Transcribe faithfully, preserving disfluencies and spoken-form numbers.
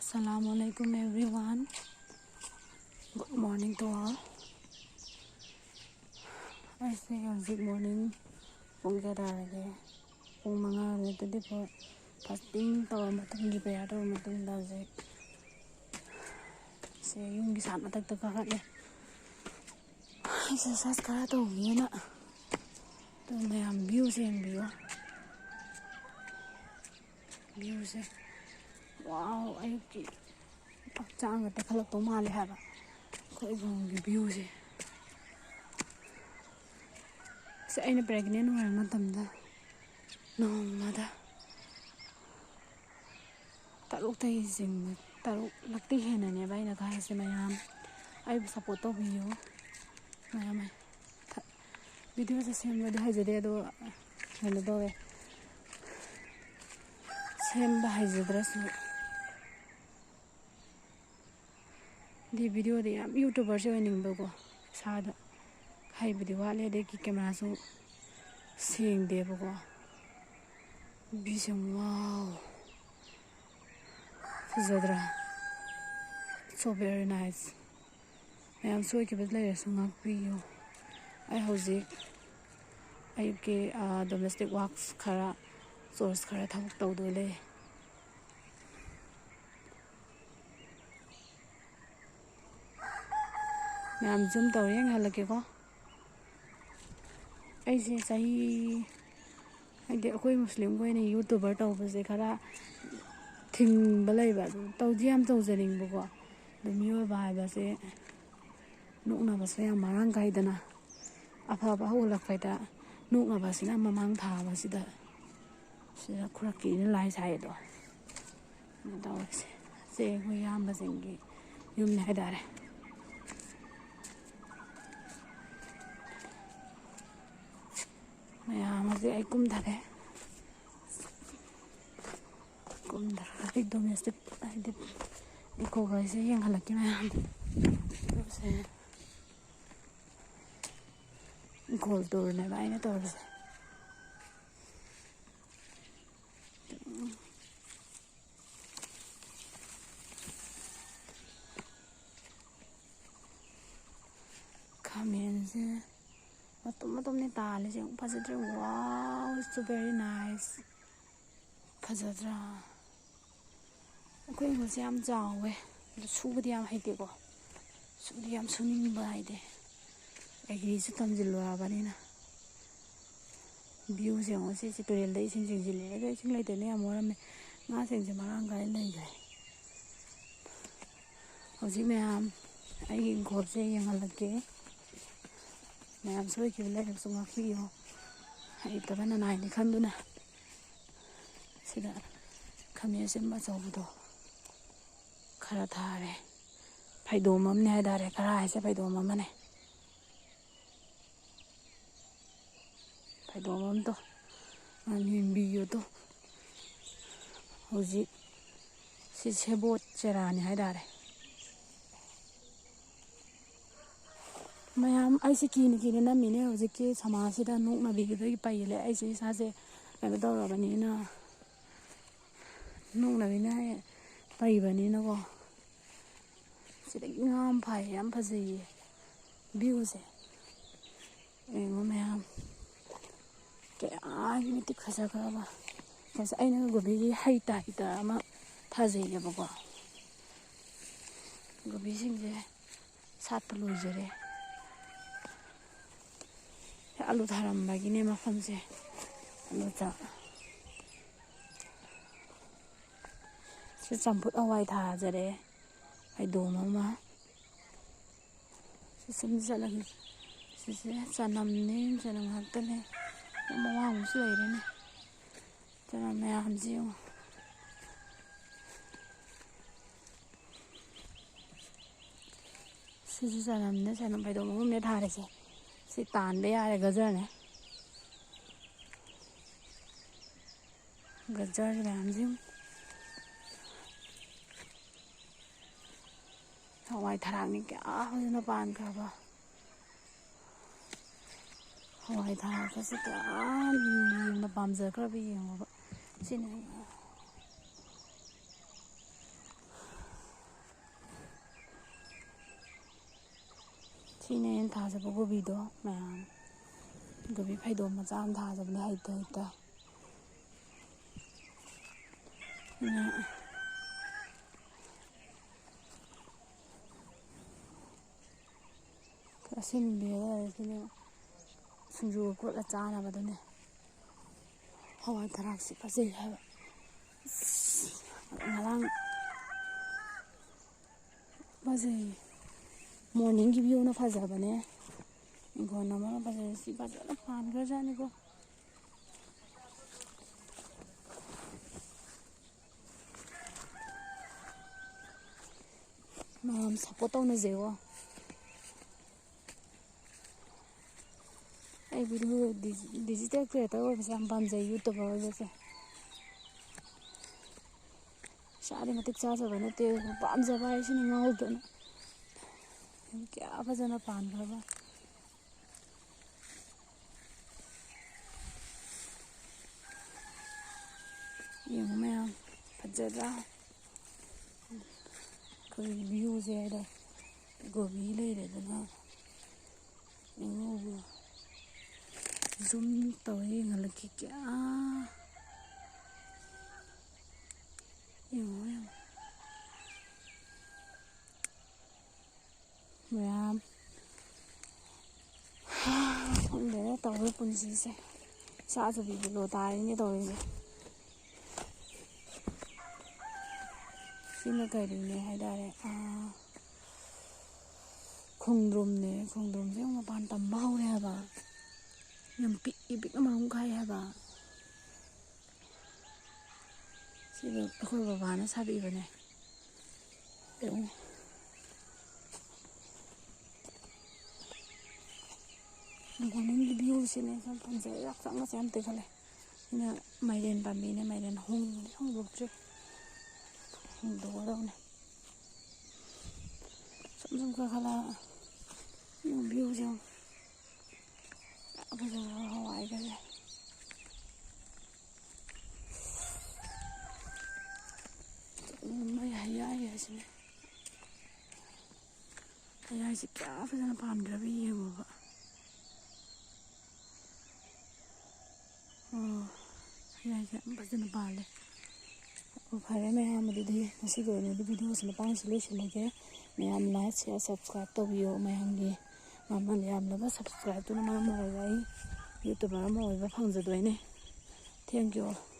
Assalamu alaikum everyone. Good morning to all. ꯑꯩꯁꯦ ꯍꯧꯖꯤꯛ morning ꯄꯨꯡ ꯀꯌꯥ ꯇꯥꯔꯒꯦ? ꯄꯨꯡ ꯃꯉꯥ ꯅꯠꯇ꯭ꯔꯗꯤ ꯐꯣꯔ꯫ Fasting ꯇꯧꯔ ꯃꯇꯨꯡꯒꯤ, prayer ꯇꯧꯔ ꯃꯇꯨꯡꯗ ꯍꯧꯖꯤꯛ ꯁꯦ ꯌꯨꯝꯒꯤ ꯁꯥꯠ ꯃꯊꯛꯇ ꯀꯥꯈꯠꯂꯦ꯫ Exercise ꯈꯔ ꯇꯧꯒꯦꯅ꯫ ꯑꯗꯨ ꯃꯌꯥꯝ viewꯁꯦ ꯌꯦꯡꯕꯤꯌꯨ꯫ Viewꯁꯦ꯫ Wow, ꯑꯌꯨꯛꯀꯤ ꯍꯛꯆꯥꯡꯒ ꯇꯦꯛꯈꯠꯂꯛꯇꯧ ꯃꯥꯜꯂꯦ ꯍꯥꯏꯕ꯫ ꯑꯩꯈꯣꯏ ꯏꯕꯨꯡꯒꯤ viewꯁꯦ꯫ ꯑꯁ, ꯑꯩꯅ pregnant ꯑꯣꯏꯔ ꯃꯇꯝꯗ ꯅꯣꯡꯃꯗ ꯇꯔꯨꯛꯇꯒꯤ ꯆꯤꯡꯕ, ꯇꯔꯨꯛꯂꯛꯇꯤ ꯍꯦꯟꯅꯅꯦꯕ ꯑꯩꯅ ꯀꯥꯏꯁꯦ꯫ ꯃꯌꯥꯝ ꯑꯩꯕꯨ support ꯇꯧꯕꯤꯌꯨ꯫ ꯃꯌꯥꯝ ꯑꯩ ꯊ-, videoꯁꯦ ꯁꯦꯝꯕꯗꯤ ꯍꯩꯖꯗꯦ, ꯑꯗꯣ ꯀꯩꯅꯣ ꯇꯧꯋꯦ, ꯁꯦꯝꯕ ꯍꯩꯖꯗ꯭ꯔꯁꯨ꯫ ꯗꯤ videoꯗꯤ ꯌꯥꯝ YouTuberꯁꯦ ꯑꯣꯏꯅꯤꯡꯕꯀꯣ, ꯏꯁꯥꯗ ꯍꯩꯕꯗꯤ ꯋꯥꯠꯂꯦ, ꯑꯗꯒꯤ cameraꯁꯨ ꯁꯦꯡꯗꯦꯕꯀꯣ꯫ Viewꯁꯦ, wow, ꯐꯖꯗ꯭ꯔꯥ? So very nice꯫ ꯃꯌꯥꯝ ꯁꯣꯏꯈꯤꯕ ꯂꯩꯔꯁꯨ ꯉꯥꯛꯄꯤꯌꯨ꯫ ꯑꯩ ꯍꯧꯖꯤꯛ ꯑꯌꯨꯛꯀꯤ, ꯑ, domestic works ꯈꯔ, chores ꯈꯔ ꯊꯕꯛ ꯇꯧꯗꯣꯏ ꯂꯩ꯫ ꯃꯌꯥꯝ zoom ꯇꯧꯔ ꯌꯦꯡꯍꯜꯂꯛꯀꯦꯀꯣ꯫ ꯑꯩꯁꯦ ꯆꯍꯤ, ꯍꯥꯏꯗꯤ ꯑꯩꯈꯣꯏ ꯃꯨꯁꯂꯤꯝꯒꯤ ꯑꯣꯏꯅ YouTuber ꯇꯧꯕꯁꯦ ꯈꯔ ꯊꯤꯡꯕ ꯂꯩꯕ, ꯑꯗꯨ ꯇꯧꯗꯤ ꯌꯥꯝ ꯇꯧꯖꯅꯤꯡꯕꯀꯣ꯫ ꯑꯗꯨ ꯃꯤꯑꯣꯏꯕ ꯍꯥꯏꯕꯁꯦ ꯅꯣꯛꯅꯕꯁꯨ ꯌꯥꯝ ꯃꯔꯥꯡ ꯀꯥꯏꯗꯅ꯫ ꯑꯐꯕ ꯍꯧꯒꯠꯂꯛꯄꯩꯗ ꯅꯣꯛꯅꯕꯁꯤꯅ ꯃꯃꯥꯡ ꯊꯥꯕꯁꯤꯗ ꯁꯤꯗ ꯈꯨꯔꯛꯀꯤꯅ ꯂꯥꯏ ꯁꯥꯏ ꯑꯗꯣ꯫ ꯀꯩꯅꯣ ꯇꯧꯔꯤꯁꯦ꯫ ꯁꯦ ꯑꯩꯈꯣꯏ ꯏꯌꯥꯝꯕꯁꯤꯡꯒꯤ ꯌꯨꯝꯅꯦ ꯍꯥꯏꯇꯥꯔꯦ꯫ ꯃꯌꯥꯝ ꯑꯁꯦ ꯑꯩ ꯀꯨꯝꯊꯔꯦ꯫ ꯀꯨꯝꯊꯔꯒ ꯑꯩ domestic, ꯍꯥꯏꯗꯤ, eco gardenꯁꯦ ꯌꯦꯡꯍꯜꯂꯛꯀꯦ ꯃꯌꯥꯝ꯫ ꯁꯦ꯫ Eco tourꯅꯦꯕ ꯑꯩꯅ ꯇꯧꯔꯤꯁꯦ꯫ ꯃꯇꯨꯝ ꯃꯇꯨꯝꯅꯤ ꯇꯥꯜꯂꯤꯁꯦ꯫ ꯌꯦꯡꯉꯨ, ꯐꯖꯗ꯭ꯔꯥ? Wow, it's so very nice. ꯐꯖꯗ꯭ꯔꯥ? ꯑꯩꯈꯣꯏ ꯍꯤꯡꯒꯣꯜꯁꯦ ꯌꯥꯝ ꯆꯥꯎꯋꯦ, ꯑꯗꯣ ꯁꯨꯕꯗꯤ ꯌꯥꯝ ꯍꯩꯇꯦꯀꯣ꯫ ꯁꯨꯕꯗꯤ ꯌꯥꯝ ꯁꯨꯅꯤꯡꯕ ꯍꯥꯏꯗꯤ, ꯑꯦꯒ꯭ꯔꯤꯁꯨ ꯇꯝꯁꯤꯜꯂꯨꯔꯕꯅꯤꯅ꯫ Viewꯁꯦ ꯌꯦꯡꯉꯣ, ꯁꯤꯁꯦ ꯇꯨꯔꯦꯜꯗ ꯏꯁꯤꯡ ꯆꯤꯡꯁꯤꯜꯂꯦ꯫ ꯑꯗꯣ ꯏꯁꯤꯡ ꯂꯩꯇꯅ ꯌꯥꯝ ꯋꯥꯔꯝꯃꯦ꯫ ꯉꯥꯁꯤꯡꯁꯦ ꯃꯔꯥꯡ ꯀꯥꯏꯅ ꯂꯩꯈ꯭ꯔꯦ꯫ ꯍꯧꯖꯤꯛ ꯃꯌꯥꯝ ꯑꯩꯒꯤ ꯏꯪꯈꯣꯜꯁꯦ ꯌꯦꯡꯍꯜꯂꯛꯀꯦ꯫ ꯃꯌꯥꯝ ꯁꯣꯏꯈꯤꯕ ꯂꯩꯔꯁꯨ ꯉꯥꯛꯄꯤꯌꯣ꯫ ꯍꯩꯇꯕ ꯅꯅꯥꯏꯅꯤ ꯈꯟꯗꯨꯅ꯫ ꯁꯤꯗ ꯈꯥꯃꯦꯟ ꯑꯁꯤꯟꯕ ꯑꯆꯧꯕꯗꯣ ꯈꯔ ꯊꯥꯔꯦ꯫ ꯐꯩꯗꯣꯝ ꯑꯃꯅꯦ ꯍꯥꯏꯇꯥꯔꯦ, ꯈꯔ ꯍꯥꯏꯁꯦ ꯐꯩꯗꯣꯝ ꯑꯃꯅꯦ꯫ ꯐꯩꯗꯣꯝ ꯑꯃ ꯇꯧ꯫ ꯌꯦꯡꯕꯤꯌꯨ ꯇꯨ꯫ ꯍꯧꯖꯤꯛ ꯁꯤ ꯁꯦꯕꯣꯠ ꯆꯦꯔꯥꯅꯤ ꯍꯥꯏꯇꯥꯔꯦ꯫ ꯃꯌꯥꯝ, ꯑꯩꯁꯦ ꯀꯤꯅ ꯀꯤꯅ ꯅꯝꯃꯤꯅꯦ꯫ ꯍꯧꯖꯤꯛꯀꯤ ꯁꯃꯥꯖꯁꯤꯗ ꯅꯣꯛꯅꯕꯤꯒꯗꯣꯏꯒꯤ ꯄꯩ ꯂꯩ꯫ ꯑꯩꯁꯦ ꯏꯁꯥꯁꯦ ꯀꯩꯅꯣ ꯇꯧꯔꯕꯅꯤꯅ, ꯅꯣꯛꯅꯕꯤꯅ ꯄꯩꯕꯅꯤꯅꯀꯣ꯫ ꯁꯤꯗꯒꯤ ꯉꯥ ꯑꯃ ꯐꯥꯏꯌꯦ, ꯌꯥꯝ ꯐꯖꯩꯌꯦ viewꯁꯦ꯫ ꯌꯦꯡꯉꯣ ꯃꯌꯥꯝ, ꯀꯌꯥꯒꯤ ꯃꯇꯤꯛ ꯐꯖꯈ꯭ꯔꯕ꯫ ꯉꯁꯥꯏ ꯑꯩꯅ ꯀꯣꯕꯤꯒꯤ ꯍꯩ ꯇꯥꯏꯞꯇ ꯑꯃ ꯊꯥꯖꯩꯌꯦꯕꯀꯣ꯫ ꯀꯣꯕꯤꯁꯤꯡꯁꯦ ꯁꯥꯠꯄ ꯂꯣꯏꯖꯔꯦ꯫ ꯑꯂꯨ ꯊꯥꯔꯝꯕꯒꯤꯅꯦ ꯃꯐꯝꯁꯦ꯫ ꯑꯂꯨ ꯆꯥ-, ꯁꯤ ꯆꯝꯐꯨꯠ ꯍꯋꯥꯏ ꯊꯥꯖꯔꯦ꯫ ꯐꯩꯗꯣꯝ ꯑꯃ꯫ ꯁꯤ ꯁꯨꯝ ꯆꯠꯂꯒ, ꯁꯤꯁꯦ ꯆꯅꯝꯅꯦ, ꯆꯅꯝ ꯉꯥꯛꯇꯅꯦ꯫ ꯃꯃꯥꯡ ꯑꯃꯁꯨ ꯂꯩꯔꯦꯅꯦ꯫ ꯆꯅꯝ ꯃꯌꯥꯝꯁꯤ ꯌꯦꯡꯉꯣ꯫ ꯁꯤꯁꯨ ꯆꯅꯝꯅꯦ, ꯆꯅꯝ ꯐꯩꯗꯣꯝ ꯑꯍꯨꯝꯅꯦ ꯊꯥꯔꯤꯁꯦ꯫ ꯁꯤ ꯇꯥꯟꯕ ꯌꯥꯔꯦ, ꯒꯖꯔꯅꯦ꯫ ꯒꯖꯔ ꯃꯌꯥꯝꯁꯤ ꯌꯦꯡꯉꯨ꯫ ꯍꯋꯥꯏ ꯊꯔꯥꯛꯅꯤ ꯀꯌꯥ ꯐꯖꯅ ꯄꯥꯟꯈ꯭ꯔꯕ꯫ ꯍꯋꯥꯏ ꯊꯔꯥꯛꯀꯁꯦ ꯀꯌꯥ ꯌꯦꯡꯅ ꯄꯥꯝꯖꯈ꯭ꯔꯕ ꯌꯦꯡꯉꯣꯕ꯫ ꯁꯤꯅ ꯁꯤꯅꯦ ꯑꯩꯅ ꯊꯥꯖꯕ ꯀꯣꯕꯤꯗꯣ ꯃꯌꯥꯝ꯫ ꯀꯣꯕꯤ ꯐꯩꯗꯣꯝ ꯃꯆꯥ ꯑꯃ ꯊꯥꯖꯕꯅꯦ, ꯍꯩꯇ ꯍꯩꯇ꯫ ꯑꯗꯨꯅ ꯈꯔ ꯁꯤꯟꯕꯤꯔꯒ ꯁꯤꯅꯦ ꯁꯤꯡꯖꯨꯒ ꯀꯣꯠꯂ ꯆꯥꯅꯕꯗꯨꯅꯦ꯫ ꯍꯋꯥꯏ ꯊꯔꯥꯛꯁꯤ ꯐꯖꯩ ꯍꯥꯏꯕ꯫ ꯑꯁ, ꯉꯔꯥꯡ ꯐꯖꯩ꯫ Morningꯒꯤ viewꯅ ꯐꯖꯕꯅꯦ꯫ ꯏꯪꯈꯣꯜ ꯑꯃꯅ ꯐꯖꯩ꯫ ꯁꯤ ꯐꯖꯅ ꯄꯥꯟꯈ꯭ꯔꯖꯥꯠꯅꯤꯀꯣ꯫ ꯃꯌꯥꯝ support ꯇꯧꯅꯁꯦꯀꯣ꯫ ꯑꯩ video digi-, digital creator ꯑꯣꯏꯕꯁꯦ ꯌꯥꯝ ꯄꯥꯝꯖꯩ, YouTuber ꯑꯣꯏꯕꯁꯦ꯫ ꯄꯩꯁꯥꯗꯤ ꯃꯇꯤꯛ ꯆꯥꯖꯕ ꯅꯠꯇꯦ, ꯑꯗꯨꯕꯨ ꯄꯥꯝꯖꯕ ꯍꯥꯏꯁꯤꯅ ꯉꯥꯎꯗꯅ꯫ ꯀꯌꯥ ꯐꯖꯅ ꯄꯥꯟꯈ꯭ꯔꯕ꯫ ꯌꯦꯡꯉꯨ ꯃꯌꯥꯝ, ꯐꯖꯗ꯭ꯔꯥ? ꯑꯩꯈꯣꯏꯒꯤ viewꯁꯦ ꯍꯥꯏꯗ ꯀꯣꯕꯤ ꯂꯩꯔꯦꯗꯅ꯫ ꯌꯦꯡꯉꯨ, zoom ꯇꯧꯔ ꯌꯦꯡꯍꯜꯂꯛꯀꯦ꯫ ꯀꯌꯥ ꯌꯦꯡꯉꯣ, ꯌꯦꯡꯉꯣ꯫ ꯃꯌꯥꯝ꯫ ꯈꯪꯗꯦꯗ ꯇꯧꯔꯤ ꯄꯨꯟꯁꯤꯁꯦ꯫ ꯏꯆꯥꯁꯨ ꯕꯤꯕꯤ ꯂꯣ ꯇꯥꯔꯤꯅꯦ ꯇꯧꯔꯤꯁꯦ꯫ ꯁꯤꯅ ꯀꯔꯤꯅꯦ ꯍꯥꯏꯇꯥꯔꯦ? ꯑꯥ, ꯈꯣꯡꯗ꯭ꯔꯨꯝꯅꯦ꯫ ꯈꯣꯡꯗ꯭ꯔꯨꯝꯁꯦ ꯑꯃꯨꯛ ꯃꯄꯥꯟ ꯇꯝꯕ ꯍꯧꯔꯦ ꯍꯥꯏꯕ꯫ ꯌꯥꯝ ꯄꯤꯛꯏ, ꯄꯤꯛꯅ ꯃꯔꯨꯝ ꯀꯥꯏ ꯍꯥꯏꯕ꯫ ꯁꯤꯗꯣ ꯑꯩꯈꯣꯏ ꯕꯕꯥꯅ ꯁꯥꯕꯤꯕꯅꯦ꯫ ꯌꯦꯡꯉꯨ꯫ ꯃꯅꯨꯡꯒꯤ viewꯁꯤꯅꯦ ꯌꯥꯝ ꯐꯖꯩ꯫ ꯌꯥꯝ ꯆꯪꯉꯁꯦ ꯌꯥꯝ ꯇꯦꯛꯈꯠꯂꯦ꯫ ꯑꯩꯅ ꯃꯥꯏꯔꯦꯟ ꯄꯥꯝꯕꯤꯅꯦ, ꯃꯥꯏꯔꯦꯟ ꯍꯣꯡꯗꯤ ꯍꯣꯡꯗꯣꯛꯇ꯭ꯔꯤ꯫ ꯍꯣꯡꯗꯣꯛꯀꯗꯧꯅꯦ꯫ ꯁꯨꯝ ꯁꯨꯝ ꯀꯥꯈꯠꯂꯛꯑ ꯌꯦꯡꯉꯨ viewꯁꯦ ꯌꯦꯡꯉꯨ꯫ ꯌꯥꯝ ꯐꯖꯕ ꯍꯋꯥꯏꯒꯁꯦ꯫ ꯃꯩ ꯍꯩꯌꯥꯏ ꯍꯥꯏꯁꯤꯅꯦ꯫ ꯍꯩꯌꯥꯏꯁꯦ ꯀꯌꯥ ꯐꯖꯅ ꯄꯥꯟꯈ꯭ꯔꯕ ꯌꯦꯡꯉꯣꯕ꯫ ꯑꯣ, ꯍꯩꯌꯥꯏꯁꯦ ꯌꯥꯝ ꯐꯖꯅ ꯄꯥꯜꯂꯦ꯫ ꯑꯣ, ꯐꯔꯦ ꯃꯌꯥꯝ, ꯑꯗꯨꯗꯤ ꯉꯁꯤꯒꯤ ꯑꯣꯏꯅꯗꯤ ꯚꯤꯗꯤꯑꯣꯁꯤ ꯃꯇꯥꯡꯁꯤ ꯂꯣꯏꯁꯤꯜꯂꯒꯦ꯫ ꯃꯌꯥꯝ like, share, subscribe ꯇꯧꯕꯤꯌꯣ꯫ ꯃꯌꯥꯝꯒꯤ ꯃꯃꯜ ꯌꯥꯝꯂꯕ subscribeꯇꯨꯅ ꯃꯔꯝ ꯑꯣꯏꯔꯒ ꯑꯩ YouTuber ꯑꯃ ꯑꯣꯏꯕ ꯐꯪꯖꯗꯣꯏꯅꯦ꯫ Thank you all꯫